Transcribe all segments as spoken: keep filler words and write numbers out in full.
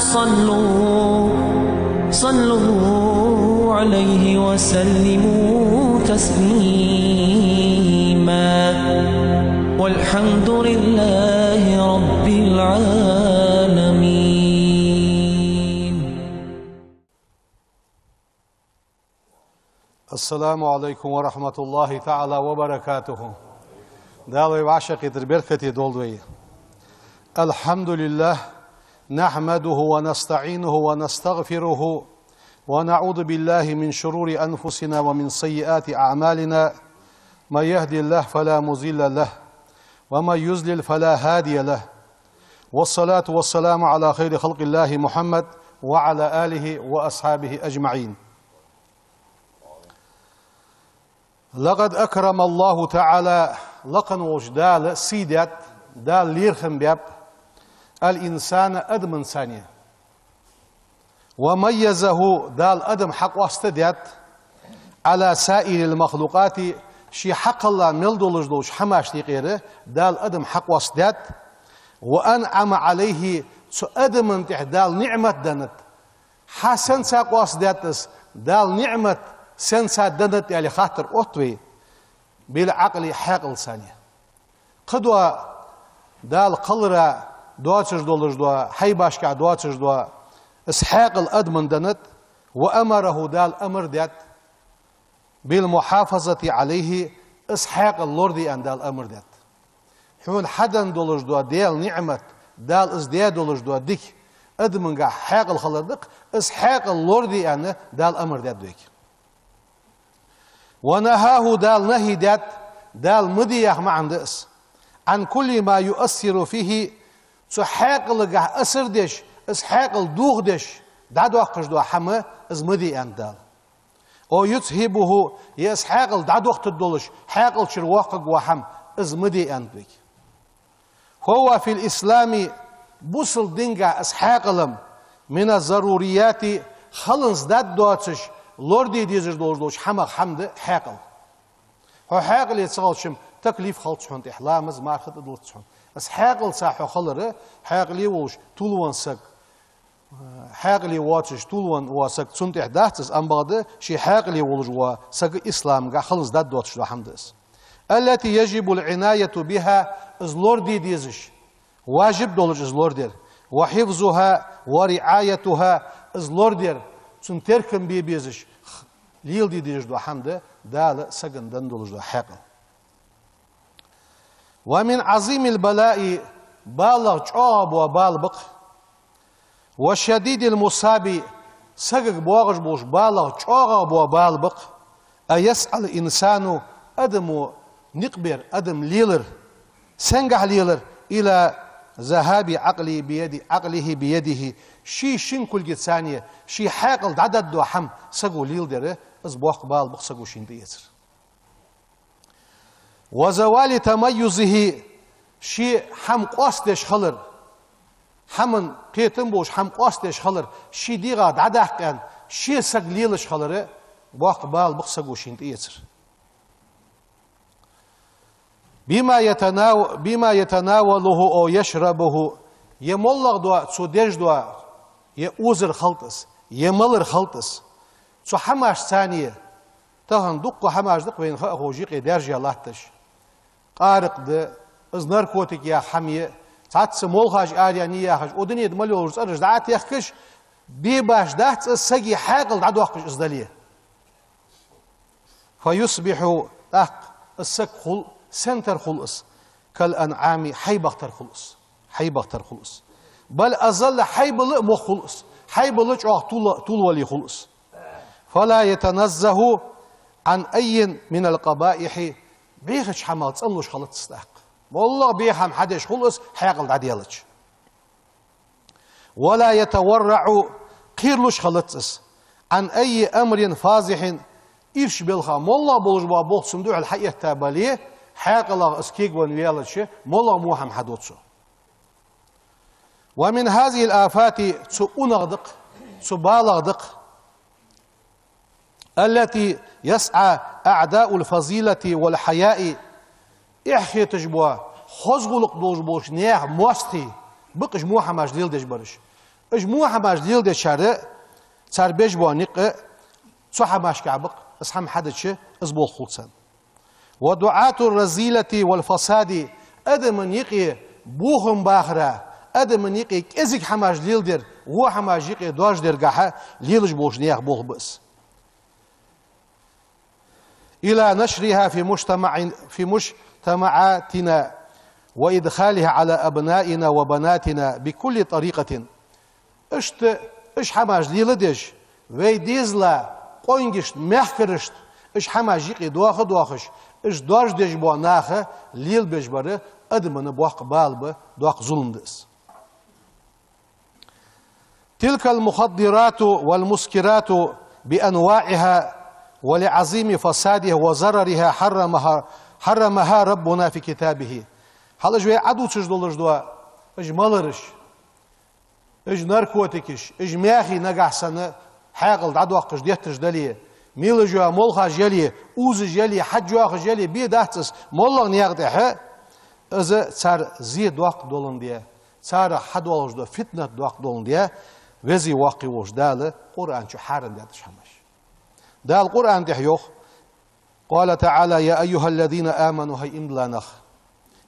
صلوا، صلوا عليه وسلموا تسليما. والحمد لله رب العالمين. السلام عليكم ورحمة الله تعالى وبركاته. Дала вай вӀашагӀкхетар беркате долда вай. الحمد لله، نحمده ونستعينه ونستغفره، ونعوذ بالله من شرور أنفسنا ومن سيئات أعمالنا. من يهد الله فلا مضل له، ومن يضلل فلا هادي له. والصلاة والسلام على خير خلق الله محمد وعلى آله وأصحابه أجمعين. لقد أكرم الله تعالى، лакха волча Дала сий даьд, Дала лерхӀам баьб, الإنسان، адаманца. وميزه، Дала адам хьакъоастадаьд, على سائر المخلوقات، ший хьакхелла мел долаш долча хӀамашта юкъера Дала адам хьакъоастадаьд, وأنعم عليه، цу адаман тӀа Дала ниӀмат деннад. Хьа сенца къоастадаьд из, Дала ниӀмат сенца деннад аьле хаттар отт вай, بالعقل، хьаькъалца. Кхыдола Дала кхеллара доацаш долаш дола, хьайбашка доацаш дола, из хьаькъал адаманна деннад, وأمره، Дала амар даьд, بالمحافظة عليه، из хьаькъал лораде аьнна Дала амар даьд. Хьона хьаденна долаш дола Даьла ниӀмат, Дала из даь долаш дола дика, адамангахь хьаькъал хилар да-кх, из хьаькъал лораде аьнна Дала амар даьд вайга. ونهاه، Дала нахьи даьд, Дала ма де яха маӀан да из. عن كل ما يؤثر فيه، цу хьаькъалагахь асар деш, из хьаькъал дохадеш, дӀадоаккхаш дола хӀама, из ма де аьннад Дала. أو يذهبه، е из хьаькъал дӀадохийтаргдолаш, хьаькъал чура воаккхаргвола хӀама, из ма де аьннад вайга. فهو في الإسلام، бусалба дингахь из хьаькъал-м, من الضروريات، хиланза даргдоацаш, лораде дезаш долаш долча хӀамах хӀама да хьаькъал. Хьо хьаькъале ца хилча-м, таклиф хилац хьона тӀехьа, ламаз, марха тӀадиллац хьона. Из хьаькъалца хьо хилар, хьаькъале волаш тилвенна саг, хьаькъале воацаш тилвенна вола саг, цунна тӀехьа дац из, амма бакъда ший хьаькъале волаш вола саг исламагахь хиланза даргдоацаш дола хӀама да из. التي يجب العناية بها، из лораде дезаш, важиб долаш из лорадар, وحفظها ورعايتها، из лорадар, цунна теркам бе безаш, леладе дезаш дола хӀама да Дала сагана денна долаш дола хьаькъал. ومن عظيم البلاء، балагӀа чӀоагӀа бола бала ба-кх, وشديد المصاب، сагага боагӀаш болаш балагӀа чӀоагӀа бола бала ба-кх, أن يسعى الإنسان، адамо никъ бер, адам лелар. Сенгахь лелар? إلى ذهاب عقله بيد، عقله بيده، ший шин кулгаца ший хьаькъал дӀадаргдола хӀама саго леладер, из боккха бала ба-кх саго шийна тӀаэцар. وزوال تميزه، ше хӀама къоастадеш хилар, хӀаман кхетам болаш хӀама къоастадеш хилар, ший дегӀах дӀадаккха аьнна, ше саг лелаш хилар, боккха бала ба-кх саго шийна тӀаэцар. بما يتناو-، بما يتناوله أو يشربه، е моллагӀа дола цо деш дола, е озар хилда из, е малар хилда из. Цу хӀамашца, тахан дуккха хӀамаш да-кх вайна хаа ховш юкъе даьржа латташ. Къаракъ да, из наркотик яха хӀама я, цхьацца молхаш араяьннай яхаш, укх дунен тӀа мел йолаш цӀераш дӀа а техкаш, бе башха дац из сага хьаькъал дӀадоаккхаш из дале. فيصبح، тӀаккха из саг хул, сен тара хул из, كالأنعام، хьайбах тара хул из, хьайбах тара хул из. بل أضل، хьайбал а мох хул из, хьайбал а чӀоагӀа тилла-, тилвала хул из. فلا يتنزه عن أي من القبائح، бӀехача хӀамал цӀенлуш хилац из тӀаккха. МоллагӀа бӀеха хӀама хьадеш хул из, хьаькъал дӀадаьлча. ولا يتورع، кхералуш хилац из, عن أي أمر فاضح، ирча балха, моллагӀа болаш бола болх цунна духьал хьаэтта бале, хьаькъалах из кегавенна ваьлча, моллагӀа во хӀама хьаду цо. ومن هذه الآفات، цу унах да-кх, цу балах да-кх, التي يسعى أعداء الفضيلة والحياء، эхь хеташ бола, хоза гӀулакх долаш болча наьха моастагӀий ба-кх уж во хӀамаш леладеш бараш. Уж во хӀамаш леладечар, цар беш бола никъ цу хӀамашка ба-кх, из хӀама хьадича, из болх хул царна. ودعاة الرذيلة والفساد, адамий юкъе бохам бахара, адамий юкъе кӀезига хӀамаш леладер, во хӀамашта юкъе доаржадергахьа лелаш болча наьха болх ба из. إلى نشرها في مجتمع، في مجتمعاتنا، وإدخالها على أبنائنا وبناتنا بكل طريقة. Иштта уж хӀамаш леладеш, вай дезала къонгашта, мехкарашта уж хӀамаш юкъе доха а доахаш, уж доаржадеш бола наха лелабеш бар адамий боккха бала ба, доккха зулам да из. تلك المخدرات والمسكرات بأنواعها ولعظيم فسادها وضررها حرمها، حرمها ربنا في كتابه. Хьал уж вай Ӏодувцаш долаш дола уж малараш, уж наркотикаш, уж маьхий, нагахьа санна хьаькъал дӀадоаккхаш детташ дале, мелаш йола молхаш яле, узаш яле, хьаж йоахаш яле, бе дац из моллагӀа наькъа тӀа, из цар зе доккха доландаь, царех хьадоалаш дола фитнат доккха доландаь, Веза Воккха волча Дала Къуръан чу хьарам даьд уж хӀамаш. Дала Къуръан тӀа йоах: قال تعالى: يا أيها الذين آمنوا, хӀай иман дилла нах,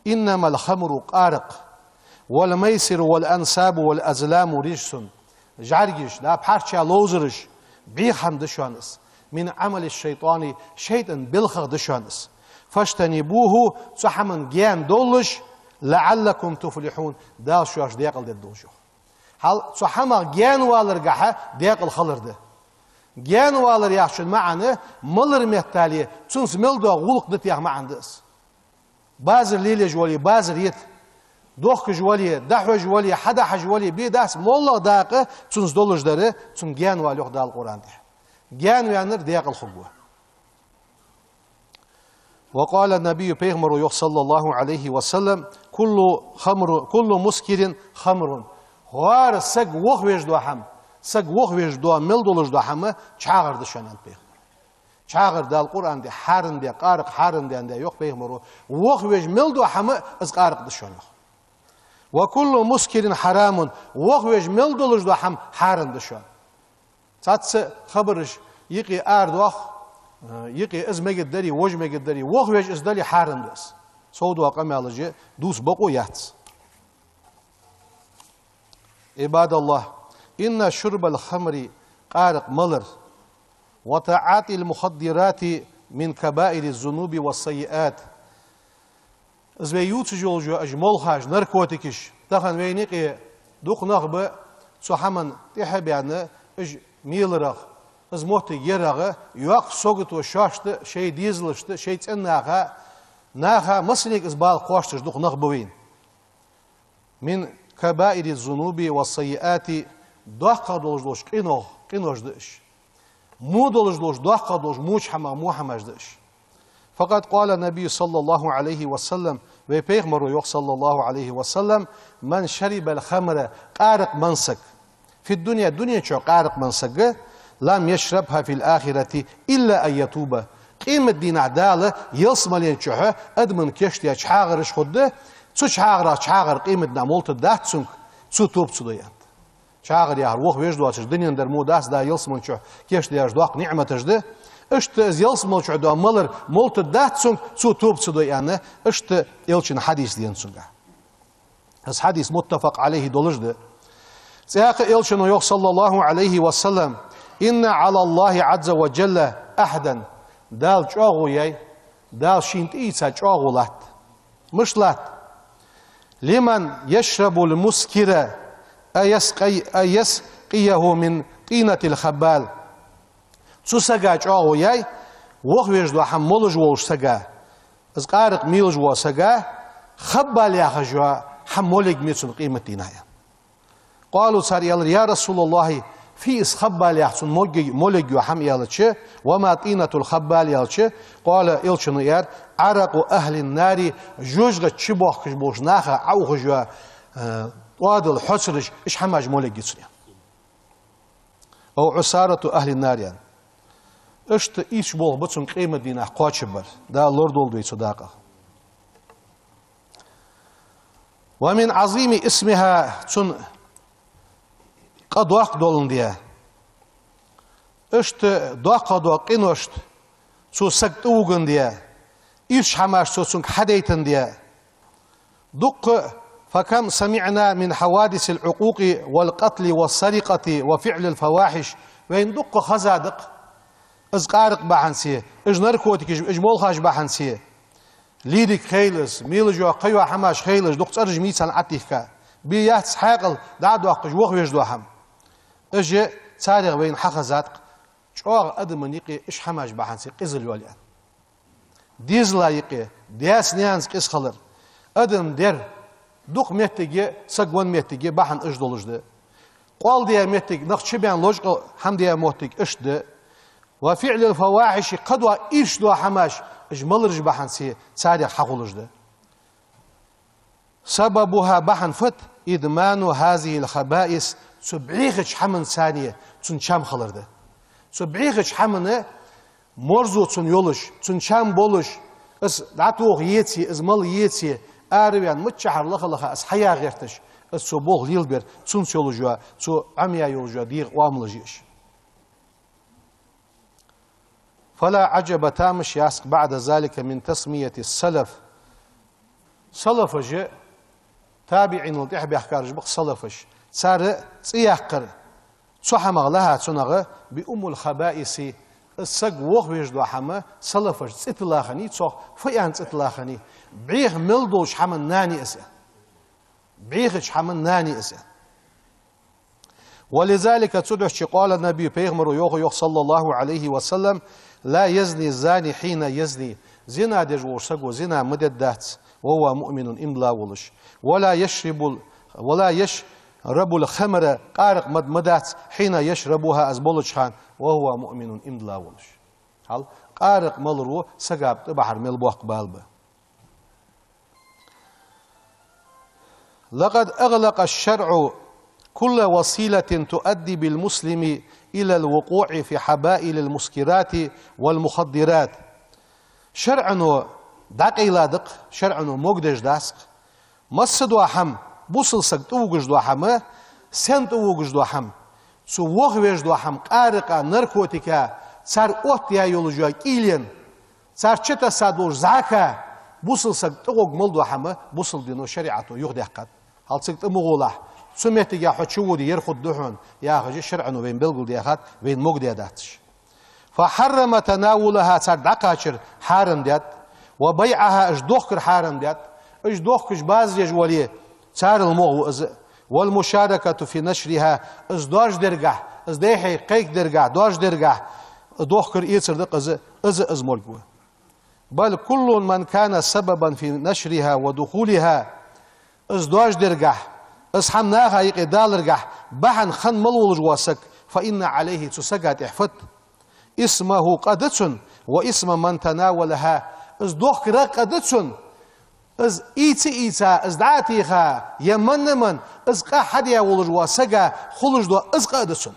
إنما الخمر, къаракъ, والميسر والأنصاب والأزلام رجس, жӀаргаш, да, пхьарча ловзараш, бӀеха хӀама да шоана из, من عمل الشيطان, шайтӀан белхах да шоана из. فاجتنبوه, цу хӀаман гаьна довлалаш, لعلكم تفلحون, Дала шоашта декъала дергдолаш, йоах. Хьал цу хӀамах гаьнаваларгахьа декъала хилар да. Гаьнавалар яхачун маӀан малар меттале, цунца мел доагӀа гӀулакх да теха маӀан да из. Базар лелаеш вале, базар йита, дохкаш вале, дӀахьош вале, хьадахьаш вале, бе дац моллагӀа дакъа цунца долаш дар, цунна гаьнавала, йоах Дала Къуръан тӀа. Гаьнаваьннар декъала хургва. وقال النبي, пайхамаро йоах, صلى الله عليه وسلم: كل خمر، كل مسكر خمر. ХӀара саг вохавеш дола хӀама, саг вохавеш дола, мел долаш дола хӀама чхьагӀар да шоана, аьннад пайхамаро. ЧхьагӀар Дала Къуръан тӀа хьарам даь, къаракъ хьарам даь, йоах пайхамаро. Вохавеш мел дола хӀама из къаракъ да шоана, йоах. وكل مسكر حرام, вохавеш мел долаш дола хӀама хьарам да шоана. Цхьацца хабараш юкъе арадоах, юкъе из мегаргдарий, вож мегаргдарий, вохавеш из дале хьарам да из. Сов дола къамаьлаш я, дувца бокъо яц. عباد الله، إن شرب الخمر, къаракъ малар, وتعاطي المخدرات من كبائر الذنوب والسيئات. Из вай ювцаш йолаш йола уж молхаш, наркотикаш, тахан вайна юкъе дукха нах ба цу хӀаман тӀехьа баьнна, уж меларах, из моттиг ярах йоккха сагото шоашта, шоай дезалашта, шоай цӀен наха, наха массанега из бала кхоачаш дукха нах ба вайна. من كبائر الذنوب والسيئات, доккхагӀа долаш долча къинох-, къинош да уж. Во долаш долаш, доккхагӀа долаш, воча хӀамах во хӀамаш да уж. فقد قال النبي صلى الله عليه وسلم, вай пайхамаро йоах, صلى الله عليه وسلم: من شرب الخمر, къаракъ менна саг, في الدنيا, дунен чу къаракъ менна саг, لم يشربها في الآخرة إلا أن يتوب. Къематдийнахьа Дала ялсмален чухь адамий кийчдаь чхьагӀараш хургда, цу чхьагӀарах чхьагӀар къематдийнахьа молийтаргдац цунга, цо тоба ца дой, аьннад. ЧхьагӀар яхар вохавеш доацаш, дунен дар мо дац, Дала ялсмален чухь кийчдаь дола доккха ниӀматаш да. Иштта из ялсмален чухь дола малар молийтаргдац цунга, цо тоба ца дой, аьнна, иштта Элчан хьадис да цунгахь. Из хьадис متفق عليه долаш да. ЦӀаькха Элчано йоах, صلى الله عليه وسلم: إن على الله عز وجل عهدا. Дала чӀоагӀо яьй, Дала шийна тӀаийца чӀоагӀо латт. Мишта латт? لمن يشرب المسكر أن يسقي، أن يسقيه من طينة الخبال. Цу сага чӀоагӀо яьй, вохавеш дола хӀама молаш волча сага, из къаракъ мелаш волча сага, хаббал яхаш йола хӀама молаергья цунна къематдийнахьа. قالوا, цар аьлар: يا رسول الله, фу я из хаббал яха цунна молаергья-, молаергья йола хӀама, аьлча, وما طينة الخبال, аьлча, قال, Элчано аьлар: عرق أهل النار, жожагӀате чубохкаш болча наха Ӏоухаш йола, э, тӀоадал, хьоцараш, уж хӀамаш молаергья цунна. أو عصارة أهل النار, аьнна. Иштта ийрча болх ба цунна къематдийнахьа кхоачаргбар. Дала лорадолда вай цу дакъах. ومن عظيم إثمها, цун къа доккха доландаь, иштта доккхагӀа дола къиношта цо саг тӀавугандаь, ийрча хӀамаш цо цунга хьадайтандаь. Дуккха, فكم سمعنا من حوادث العقوق والقتل والسرقة وفعل الفواحش. Вайна дуккха хезад-кх из къаракъ бахьанца, из наркотикаш, из молхаш бахьанца. Лирика хийла из, мелаш йола, кхыйола хӀамаш хийла из, дукха цӀераш мийцан Ӏатихка. Бе яц хьаькъал дӀа а доаккхаш, вохавеш дола хӀама. Из же царех вайна хьахезад-кх, чӀоагӀа адамий юкъе ишта хӀамаш бахьанца къизал йоалаяь. Дезала юкъе, даьца-наьнаца къиза хилар. Адам дер, дукха моттиге, саг венна моттиге бахьан иштта долаш да. Къоал де моттиг, нах чубаьнна лочкъа хӀама де моттиг иштта да. وفعل الفواحش, кхыдола ийрча дола хӀамаш, уж малараш бахьанца царех хьахулаш да. سببها, бахьан фуд, إدمان هذه الخبائث, цу бӀехача хӀаманца царна цун чам хилар да. Цу бӀехача хӀаман марзо цунна йолаш, цун чам болаш, из дӀатоха еце, из мала еце, араваьнна миччахьара лаха-лаха из хьая гӀерташ, из цо болх лелабер, цунца йолаш йола, цо Ӏомаяь йолаш йола дегӀа оамалаш я уж. فلا عجب, тамаш яц-кх, بعد ذلك من تسمية السلف. Салафаш, табиӀинал тӀехьа баьхкараш ба-кх салафаш. Цар цӀи яьккхар цу хӀамах лаьрхӀа цунах بأم الخبائث. Из саг вохавеш дола хӀама салафаш цӀи тилла хиннай цох, фу аьнна цӀи тилла хиннай? БӀеха мел долча хӀаман нана я из. БӀехача хӀаман нана я из. ولذلك, цудухьа قال النبي, пайхамаро йоах, йоах, صلى الله عليه وسلم: لا يزني الزاني حين يزني. Зина деш волча саго зина ма дергдац, وهو مؤمن, иман дилла волаш. ولا يشرب ال-، ولا يشرب الخمر, къаракъ ма де ма дац, حين يشربها, из молача хана, وهو مؤمن, иман дилла волаш. Хьал, къаракъ маларо сага тӀабахьар мел боккха бала ба. لقد أغلق الشرع كل وسيلة تؤدي بالمسلم إلى الوقوع في حبائل المسكرات والمخدرات. ШарӀо дӀакъайладакх, шарӀо могадеш дацкх. Массадола хӀама, бусалба саг тӀавугаш дола хӀама, сенна тӀавугаш дола хӀама, цо вохавеш дола хӀама, къаракъа, наркотика, цар оттаяь йолаш йола кӀийлен, цар чутесса долаш зӀака, бусалба саг тӀагӀоргмал дола хӀама бусалба дино, шариӀато юхадаьккхад. Хьал цига тӀа ма гӀолахь, цу моттиге хьо чуводе, ер хургда хьона, яхаш шарӀо вайна белгалдаьхад, вайна могадаь дац уж. فحرم تناولها, цар дӀакхачар хьарам даьд, وبيعها, уж дохкар хьарам даьд, уж дохкаш базар еш вале, царел могӀа ва из, والمشاركة في نشرها, из доаржадергахьа, из дехьа кхайкадергахьа, доаржадергахьа дохкар, эцар да-кх из, из, из морг ва. بل كل من كان سببا في نشرها ودخولها, из доаржадергахьа, из хӀама наха юкъе даларгахьа бахьан хинна мел волаш вола саг, فإن عليه, цу сага тӀехь фуд, إثمه, къа да цун, وإثم من تناولها, из дохкара къа да цун, из ийца-ийца, из дӀа а теха, е менна-менна, из къа хьадаь волаш вола сага хулаш дола из къа а да цун.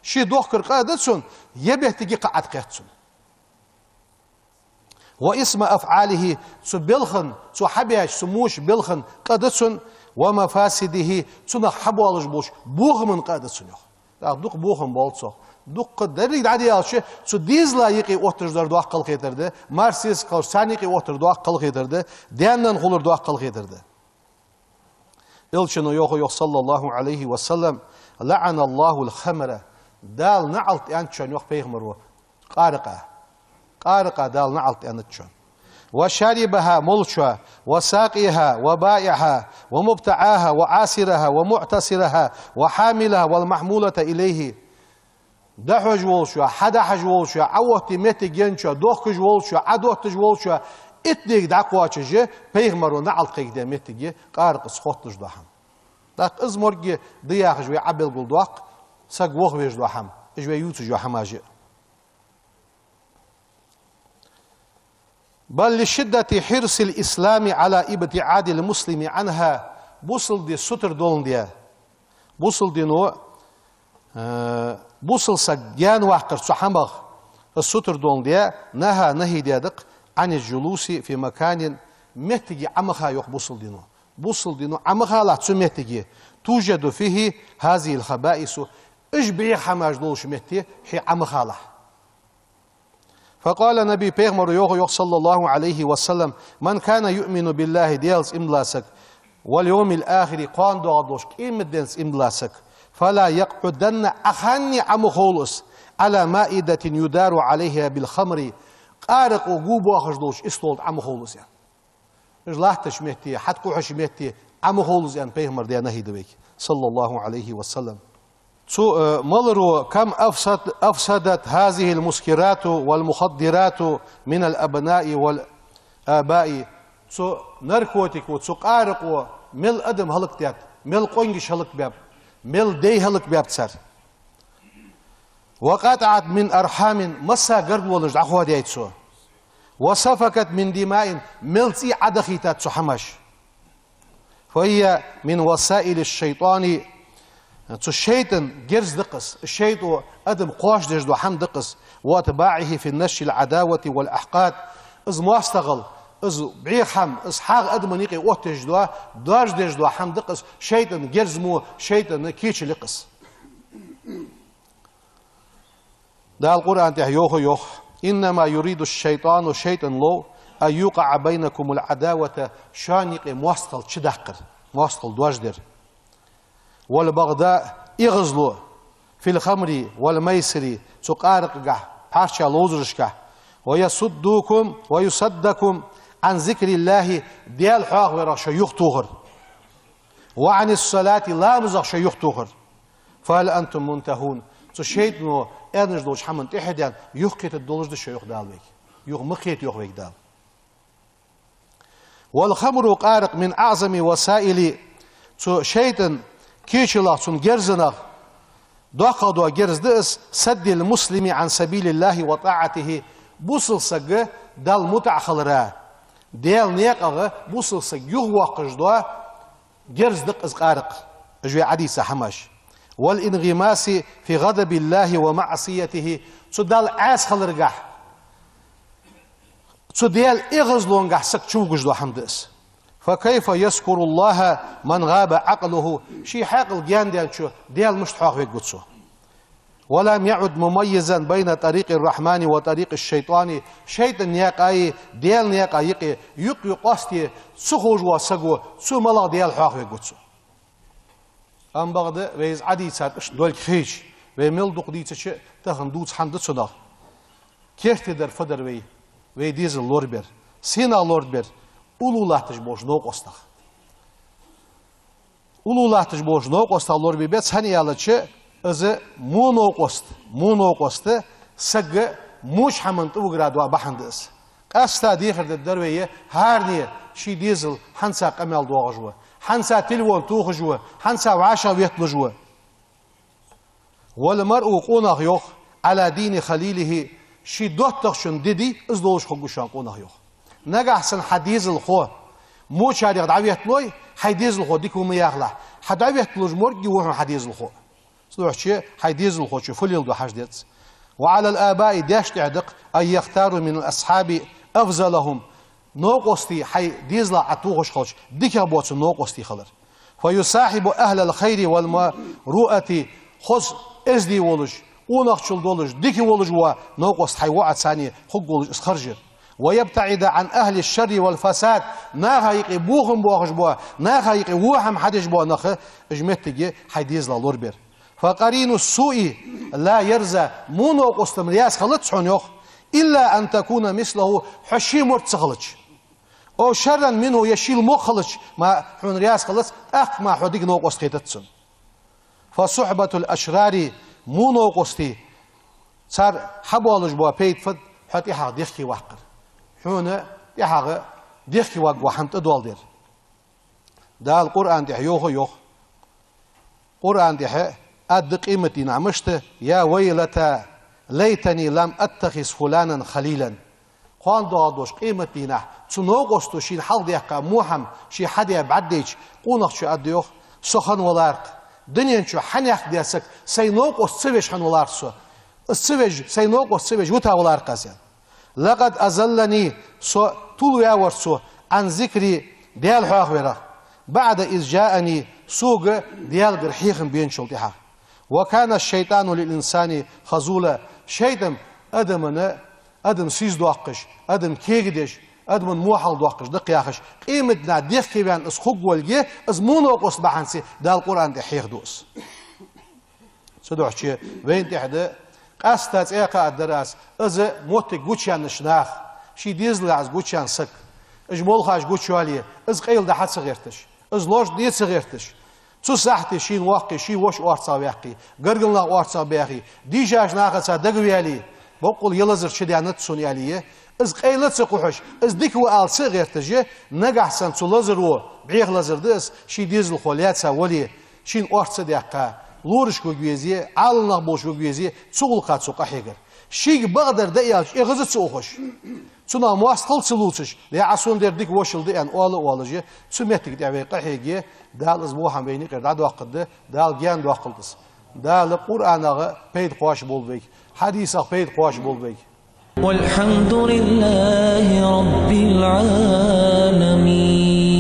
Ше дохкара къа а да цун, е беттиге кхаъ Ӏаткхет цун. وإثم أفعاله, цу балха, цо хьабаьча, цо моча балха къа да цун, ومفاسده, цунах хьабоалаш болча бохама къа а да цун, йоах. ТӀаккха дукха бохам боал цох. Дукха деррига дӀадаьлча, цу дезала юкъе отташ дар доккха хилар да, марсес кхалш царна юкъе оттар доккха хилар да, даьна-нанна хулар доккха хилар да. Элчано йоах, йоах, صلى الله عليه وسلم: لعن الله الخمر, Дала наӀалт аьннад шоана, йоах пайхамаро, къаракъа. Къаракъа Дала наӀалт аьннад шоана. وشاربها, молачоа, وساقيها وبائعها ومبتاعها وعاصرها ومعتصرها وحاملها والمحمولة إليه. ДӀахьош волчоа, хьадахьаш волчоа, Ӏаоттаде моттиг енначоа, дохкаш волчоа, Ӏадотташ волчоа, иттанега дӀакхоачаш, пайхамаро наӀалт кхайкадаь моттиг я къаракъаца хотталуш дола хӀама. ТӀаккха из морг да яхаш вай Ӏобелгалдоаккх, саг вохавеш дола хӀама, уж вай ювцаш йола хӀамаш я. بل لشدة حرص الإسلام على ابتعاد المسلم عنها. Бусалба ди сутара доландаь, бусалба дино, э, бусалба саг гаьнаваккхар цу хӀамах, из сутара доландаь, نهى, нахьи даьд-кх, عن الجلوس في مكان, моттиге Ӏо ма ха, йоах бусалба дино. Бусалба дино Ӏо ма халахь цу моттиге, توجد فيه هذه الخبائث, уж бӀеха хӀамаш долча метте хьо Ӏо ма халахь. فقال النبي, пайхамара йоах, йоах, صلى الله عليه وسلم: من كان يؤمن بالله, Даьлаца иман дола саг, واليوم الآخر, кхоана доагӀаш долча къематденца иман дола саг, فلا يقعدن, Ӏоханне Ӏо ма ховла из, على مائدة يدار عليها بالخمر, къаракъо гу боахаш долча истола тӀа Ӏо ма ховла из, аьнна. Уж латтача метте, хьатӀакхухьача метте Ӏо ма ховла из, аьнна, пайхамара даь нахьи да вайга, صلى الله عليه وسلم. Цу, э, маларо, كم أفسد-, أفسدت هذه المسكرات والمخدرات من الأبناء والآباء. Цу наркотико, цу къаракъо мел адам хӀалакдаьд, мел къонгаш хӀалакбаьб, мел дай хӀалакбаьб цар. وقطعت من أرحام, масса гаргалонаш дӀахоадаьд цо. وسفكت من دماء, мел цӀий Ӏодахийтад цу хӀамаш. فهي من وسائل الشيطان, цу шайтӀан герз да-кх из, шайтӀо адам кхоачашдеш дола хӀама да-кх из, وأتباعه في نشر العداوة والحقد. Из моастагӀал, из бӀеха хӀама, из хьагӀ адамашта юкъе оттадеш дола, доаржадеш дола хӀама да-кх из, шайтӀан герз мо, шайтӀан кийча я-кх из. Дала Къуръан тӀа йоах, йоах: إنما يريد الشيطان, шайтӀано лов, أن يوقع بينكم العداوة, шоана юкъе моастагӀал чудаккхар, моастагӀал доаржадар, والبغضاء, эгӀазло, في الخمر والميسر, цу къаракъагахь, пхьарча ловзарашкахь, ويصدكم، ويصدكم عن ذكر الله, Даьла хьоахаварах шо юхатохар, وعن الصلاة, ламазах шо юхатохар. فهل أنتم منتهون؟ Цу шайтӀано аьнна долча хӀаман тӀехьа даьнна, юхакхетаргдолаш да шо, йоах Дала вайга. Юха ма кхета, йоах вайга Дала. والخمر, къаракъ, من أعظم وسائل, цу шайтӀан кийчах, цун герзах доккхагӀа дола герз да из, سد المسلم عن سبيل الله وطاعته. Бусалба саг Далла мутӀахьа хилара, Даьла наькъах бусалба саг юхавоаккхаш дола герз да-кх из къаракъ, уж вай Ӏодийца хӀамаш. والانغماس في غضب الله ومعصيته, цу Далла Ӏаьса хиларгахь, цу Даьла эгӀазлонгахь саг чувугаш дола хӀама да из. فكيف يذكر الله من غاب عقله, ший хьаькъал гаьна даьнначо Даьла мишта хьоахавергва цо? ولم يعد مميزا بين طريق الرحمن وطريق الشيطان, шайтӀан наькъаи Даьла наькъаи юкъе, юкъ-юкъ къоастаде ца ховш вола саг ва, цо малагӀа Даьла хьоахавергва цо? Ам бакъда вай из Ӏодийцад, иштта долга хилча, вай мел дукха дийцача а, тахан дувца хӀама да цунах. Керте дар фу дар вай, вай дезал лорабер? Сенах лорабер? Уллув латташ болча новкъостах. Уллув латташ болча новкъостах лорабе беза, хӀана аьлча, из во новкъост, во новкъост саг воча хӀаман тӀавугара дола бахьан да из. Къаьстта дехар дергдар вай, хӀаране ший дезал хьанца къамаьл доагӀаш ва, хьанца телефон тохаш ва, хьанца вӀашагӀветталуш ва. والمرء, къонах, йоах, على دين خليله, ший доттагӀчун ди дий, из долаш хургва шоана къонах, йоах. Нагахьа санна хьа дезалхо вочарех дӀаветталой, хьай дезалхо дика ва ма яхалахь, хьа дӀаветталуш морг а ва хьона хьа дезалхо. Цудухьа хьай дезалхочун фу леладу хьажа деза. وعلى الآباء, даьшта тӀехьа да-кх, أن يختاروا من الأصحاب أفضلهم, новкъостий хьай дезалах Ӏотохаш хилча, дикагӀа боаца новкъостий хилар. فيصاحب أهل الخير والمروءة, хоза эздий волаш, къонахчал долаш, дика волаш вола новкъост хьай воӀаца цхьана хургволаш из харжар. ويبتعد عن أهل الشر والفساد, наха юкъе бохам боахаш бола, наха юкъе во хӀама хьадеш бола нах, уж моттиг хьай дезалах лорабер. فقرين السوء لا يرضى, во новкъост-м раьза хилац хьона, йоах, إلا أن تكون مثله, хьо ший мотт ца хилча. أو شرا منه, е шийла во хилча-м хьона раьза хилац, тӀаккха-м хьо дика новкъост хетац цунна. فصحبة الأشرار, во новкъостий, цар хьабоалаш бола пайда фуд? Хьо тӀехьагӀа дехке ваккхар. Хьона тӀехьагӀа дехке варгвола хӀама тӀадоаладер. Дала Къуръан тӀа йоах, йоах. Къуръан тӀа аргда къематдийнахьа мишта: يا ويلتى ليتني لم أتخذ فلانا خليلا. Кхоана доагӀаш долча къематдийнахьа цу новкъосто шийна хьалхадаьккха во хӀама ше хьадаь бӀаргадайча, къонахчо аргда, йоах: со хинна валар-кх, дунен чу хьанехк даь саг сай новкъост ца веш хинна валар-кх со. Из ца веш, сай новкъост ца веш вита валар-кх аз, аьнна. لقد أضلني, со тилваьв цо, عن الذكر, Даьла хьоахаварах, بعد إذ جاءني, Сога Даьлагара хьехам беначул тӀехьагӀа. «وكان الشيطان للإنسان خذولا». ШайтӀа адамана, адам сийсдоаккхаш, адам кегадеш, адаман во хьалдоаккхаш да-кх яхаш, къематдийнахьа дехке ваьнна из хургволга, из мунопаст бахьанца Дала Къуръан тӀа хьехаду из. Цудухьа вайна тӀехьа да, къаьстта цӀе а кхаьчадар аз, из моттиг гучаяьннача наха, ший дезала из гучаяьнна саг, уж молхаш гучайоалае, из къайладахьа ца гӀерташ, из лош де ца гӀерташ, цу сахьате шийна воккхий, ший воша орцагӀваьккхе, гаргара нах орцагӀбаьхе, дийшача нахаца дагаваьле, боккъала е лазар чудаьннад сона аьле, из къайла ца кхухьаш, из дика ва ала ца гӀерташ, нагахьа санна цу лазаро, бӀеха лазар да из, ший дезалхо лаьца вале, шийна орц ца даьккха, лорашка вига везе, Ӏалам нах болча вига везе, цу гӀулакха цо къахьегар. Шийга бакъдар да аьлча, эгӀаз а ца ухаш, цунах моастагӀал ца лувцаш, е Ӏа сона дер дика вошал да аьнна, оала а оалаш, цу моттига тӀа вай къахьеге, Дала из во хӀама вайна юкъера дӀадоаккхаргда, Дала гаьна доаккхалда из. Дала Къуръанах пайда кхоачаш болба вайга, хьадисах пайда кхоачаш болба вайга. والحمد لله رب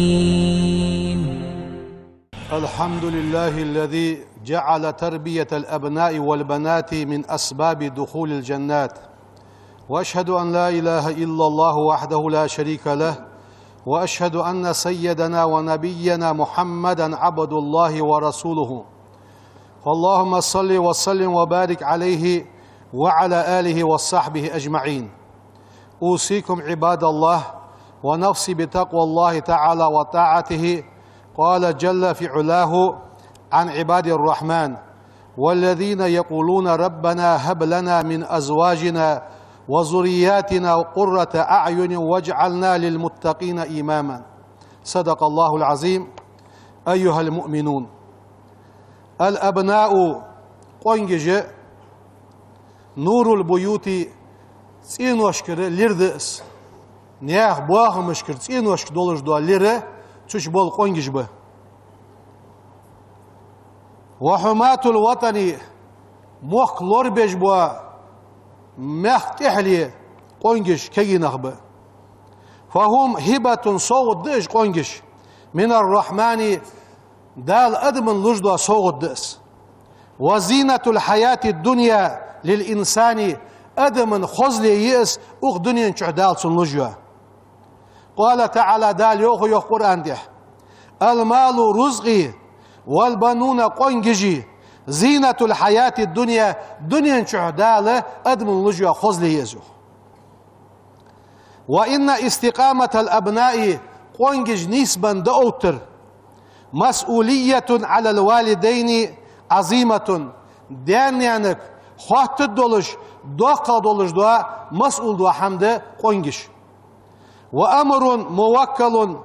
العالمين. الحمد لله الذي جعل تربية الأبناء والبنات من أسباب دخول الجنات. وأشهد أن لا إله إلا الله وحده لا شريك له. وأشهد أن سيدنا ونبينا محمدا عبد الله ورسوله. فاللهم صل وسلم وبارك عليه وعلى آله وصحبه أجمعين. أوصيكم عباد الله ونفسي بتقوى الله تعالى وطاعته. قال جل في علاه عن عباد الرحمن: والذين يقولون ربنا هب لنا من أزواجنا وذرياتنا قرة أعين واجعلنا للمتقين إماما. صدق الله العظيم. أيها المؤمنون. الأبناء, къонгаш, نور البيوت, цӀеношкара лир да из. Наьха бахамашкара цӀеношка долаш дола лир, цу чу бола къонгаш ба. وحماة الوطن, мохк лорабеш бола, мехка тӀехьале къонгаш кагий нах ба. فهم هبة, совгӀат да уж къонгаш, من الرحمن, Дала адамана луш дола совгӀат да из. وزينة الحياة الدنيا للإنسان, адамана хозле я из укх дунен чу Дала цунна луш йола. قال تعالى, Дала йоах, йоах Къуръан тӀа: المال, рузкъий, والبنون, къонгаши, زينة الحياة الدنيا, дунен чу Дала адамана луш йола хозле я из, йоах. وإن استقامة الأبناء, къонгаш нийсбенна дӀаоттар, مسؤولية على الوالدين عظيمة, даь-наьнага хоаттаргдолаш, доккхагӀдолаш дола, масъул дола хӀама да къонгаш. وأمر موكل،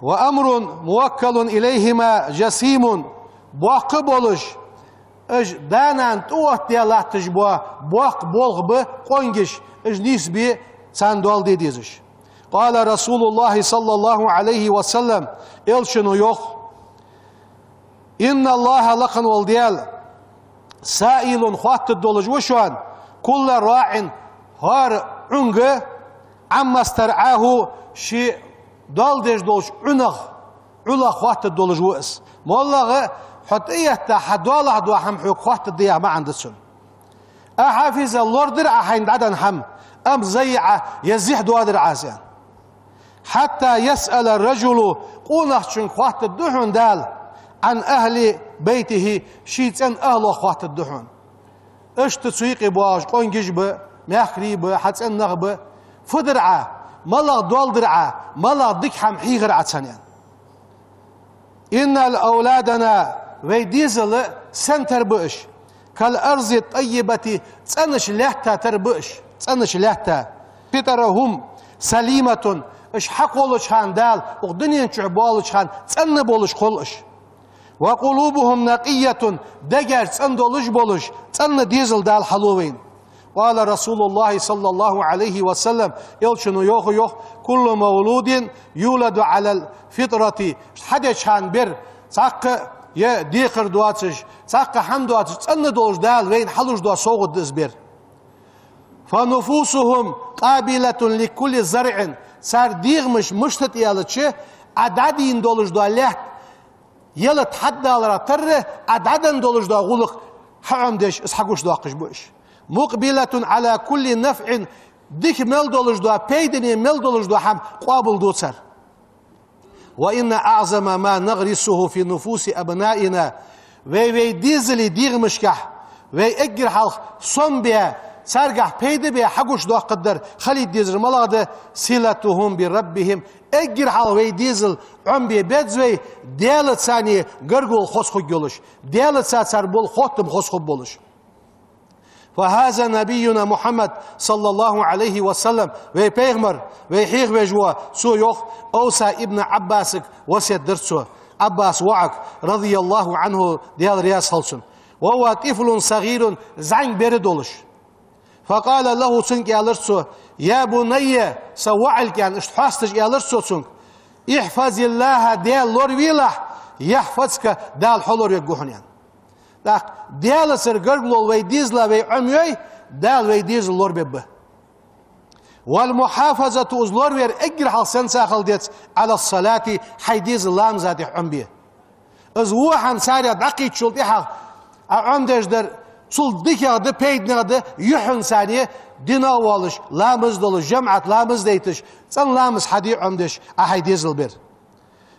وأمر موكل إليهما جسيم, боккха болаш, уж да-нана тӀаоттадаь латташ бола боккха болх ба къонгаш, уж нийсбе, царна доал де дезаш. قال رسول الله صلى الله عليه وسلم, Элчано йоах: إن الله, лакха вола Даьла, سائل, хоаттаргдолаш ва шоана, كل راع, хӀара Ӏунга, عما استرعاه, ше доал деш долча Ӏунах, Ӏулах хоаттаргдолаш ва из. МоллагӀа хьо тӀаэтта, хьа доалахьа дола хӀама хьога хоаттаргда яха маӀан да цун. أحفظ, лорадар Ӏа хьайна дӀаденна хӀама, أم ضيع, е зехьа доадар Ӏа из, аьнна. حتى يسأل الرجل, къонахчунга хоаттаргда хьона Дала, عن أهل بيته, ший цӀен ахӀлах хоаттаргда хьона. Иштта цу юкъе боагӀаш къонгаш ба, мехкарий ба, хьа цӀен нах ба. Фу дир Ӏа, малагӀа доал дир Ӏа, малагӀа дика хӀама хьийхар Ӏа царна, аьнна. إن أولادنا, вай дезал сенна тара ба уж, كالأرض الطيبة, цӀенача лаьтта тара ба уж, цӀенача лаьтта. فطرهم سليمة, уж хьакхоллача хана Дала, укх дунен чу боалача хана цӀена болаш хул уж. وقلوبهم نقية, дегаш цӀена долаш болаш, цӀена дезал Дала хьалу вайна. قال رسول الله صلى الله عليه وسلم, Элчано йоах, йоах: كل مولود يولد على الفطرة, хьадеча хана бер, цхьаккха е декхар доацаш, цхьаккха хӀама доацаш, цӀена долаш Дала вайна хьалуш дола совгӀат да из бер. فنفوسهم قابلة لكل زرع, цар дегӀамаш мишта да аьлча, Ӏа дӀадийна долаш дола лаьтта ялат хьадалара тарра, Ӏа дӀаденна долаш дола гӀулакх хьаӀомадеш, из хьагучадоаккхаш ба уж. مقبلة على كل نفع, дика мел долаш дола, пайдане мел долаш дола хӀама къоабалду цар. وإن أعظم ما نغرسه في نفوس أبنائنا, вай, вай дезала дегӀамашкахь, вай эггара хьалха сомабе, царгахь пайда бе хьагучадоаккхаргдар, хилийта дезар малагӀа да, صلتهم بربهم, эггара хьалха вай дезал Ӏомабе беза вай, Даьлаца гаргало хоза хургйолаш, Даьлаца цар бола хоттам хоза хургболаш. فهذا نبينا محمد صلى الله عليه وسلم, вай пайхамар, вай хьехавеш вола, цо йоах, Ӏувса ибн Ӏаббасага васкет дир цо, Ӏаббаса воӀага, رضي الله عنه, Даьла раьза хилва цунна. وهو طفل صغير, зӀамига бер долаш. فقال له, цунга аьлар цо: يا بني, са воӀ, аьнна, иштта хьоасташ аьлар цо цунга: احفظ الله, Даьла лорвелахь, يحفظك, Дала хьо лорвергва хьона, аьнна. ТӀаккха Даьлаца гаргало вай дезала вай Ӏомайой, Дала вай дезал лорабергба. والمحافظة, из лорвар эггара хьалха сенца хила деза, على الصلاة, хьай дезал ламаза тӀа Ӏомабе. Из во хӀама царех дӀакхийттачул тӀехьагӀа Ӏа Ӏомадеш дар, цул дикагӀа да, пайданагӀа да, юххьанца дийнахьа волаш, ламаз долаш, жамаӀат ламаз дайташ, цӀена ламаз хьаде Ӏомадеш Ӏа хьай дезал бер.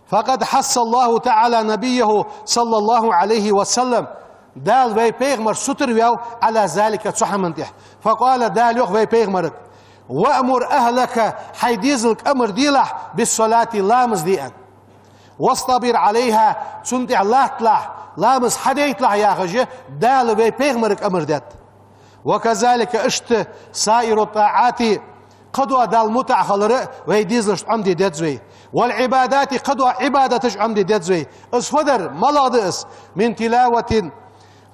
فقد حث الله تعالى نبيه صلى الله عليه وسلم, Дала вай пайхамар сутара ваьв, على ذلك, цу хӀаман тӀа. فقال, Дала йоах вай пайхамарага: وأمر أهلك, хьай дезалга амар делахь, بالصلاة, ламаз де, аьнна. واصطبر عليها, цунна тӀа латталахь, ламаз хьадайталахь, яхаш, Дала вай пайхамарага амар даьд. وكذلك, иштта, سائر الطاعات, кхыдола Далла мутӀахьа хилар а вай дезалашта Ӏомаде деза вай. والعبادات, кхыдола Ӏибадаташ Ӏомаде деза вай. Из фу дар, малагӀа да из? من تلاوة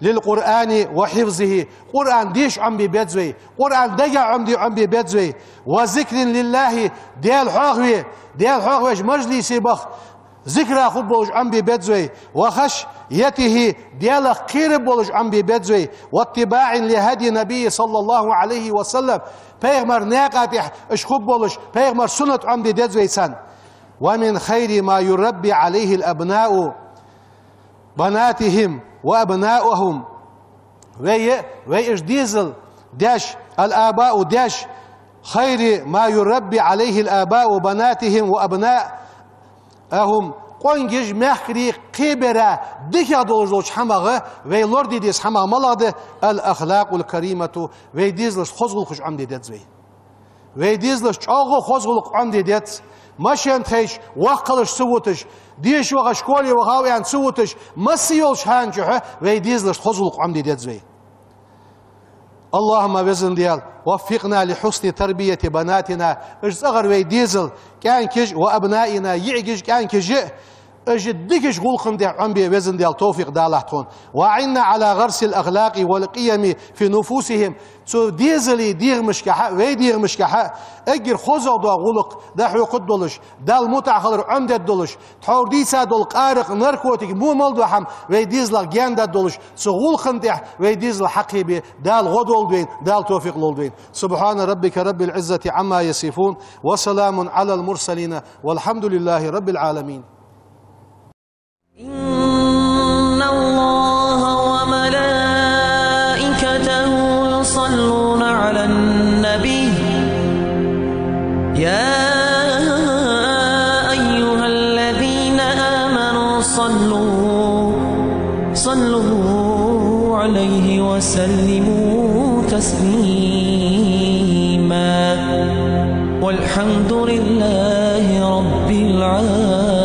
للقرآن وحفظه, Къуръан деша Ӏомабе беза вай, Къуръан дагахь Ӏомаде, Ӏомабе беза вай. وذكر لله, Даьла хьоахаве, Даьла хьоахавеш мажлисе баха, зикра хургболаш Ӏомабе беза вай. وخشيته, Даьлах кхераш болаш Ӏомабе беза вай. واتباع لهدي النبي صلى الله عليه وسلم, пайхамара наькъа тӀа уж хургболаш, пайхамара суннат Ӏомаде деза вай царна. ومن خير ما يربي عليه الآباء بناتهم وأبناءهم. Вай, вай уж дезал даьш, الآباء даьш, خير ما يربي عليه الآباء بناتهم وأبناءهم, къонгаш, мехкарий кхебера дикагӀа долаш долча хӀамах, вай лораде деза хӀамах малагӀа да? الأخلاق الكريمة, вай дезалашта хоза гӀулакхаш Ӏомаде деза вай. Вай дезалашта чӀоагӀа хоза гӀулакх Ӏомаде деза. Машен тӀа хайча, воккхалаш ца вуташ, деша ваха, школе вахав аьнна ца вуташ, масса йолча хана чухь вай дезалашта хоза гӀулакх Ӏомаде деза вай. اللهم, Веза Даьла, وفقنا لحسن تربية بناتنا, уж цӀагӀара вай дезал, кӀаьнкаш, وأبنائنا, йиӀигаш, кӀаьнкаш, уж дикача гӀулакха тӀа Ӏомабе, Веза Даьла, товфикъ далахь тхона. وأعنا على غرس الأخلاق والقيم في نفوسهم. Цу дезала дегӀамашкахь а, вай дегӀамашкахь а эггара хозагӀа дола гӀулакх дӀахьокхаргдолаш, Далла мутӀахьа хилар Ӏомадергдолаш, тхьовра дийца дола къаракъ, наркотик, во мел дола хӀама вай дезалах гаьна даргдолаш, цу гӀулакха тӀа вай дезал хьакхебе Дала гӀо долда вайна, Дала товфикъ лолда вайна. سبحان ربك رب العزة عما يصفون وسلام على المرسلين والحمد لله رب العالمين. إن الله وملائكته يصلون على النبي، يا أيها الذين آمنوا صلوا، صلوا عليه وسلموا تسليما. والحمد لله رب العالمين.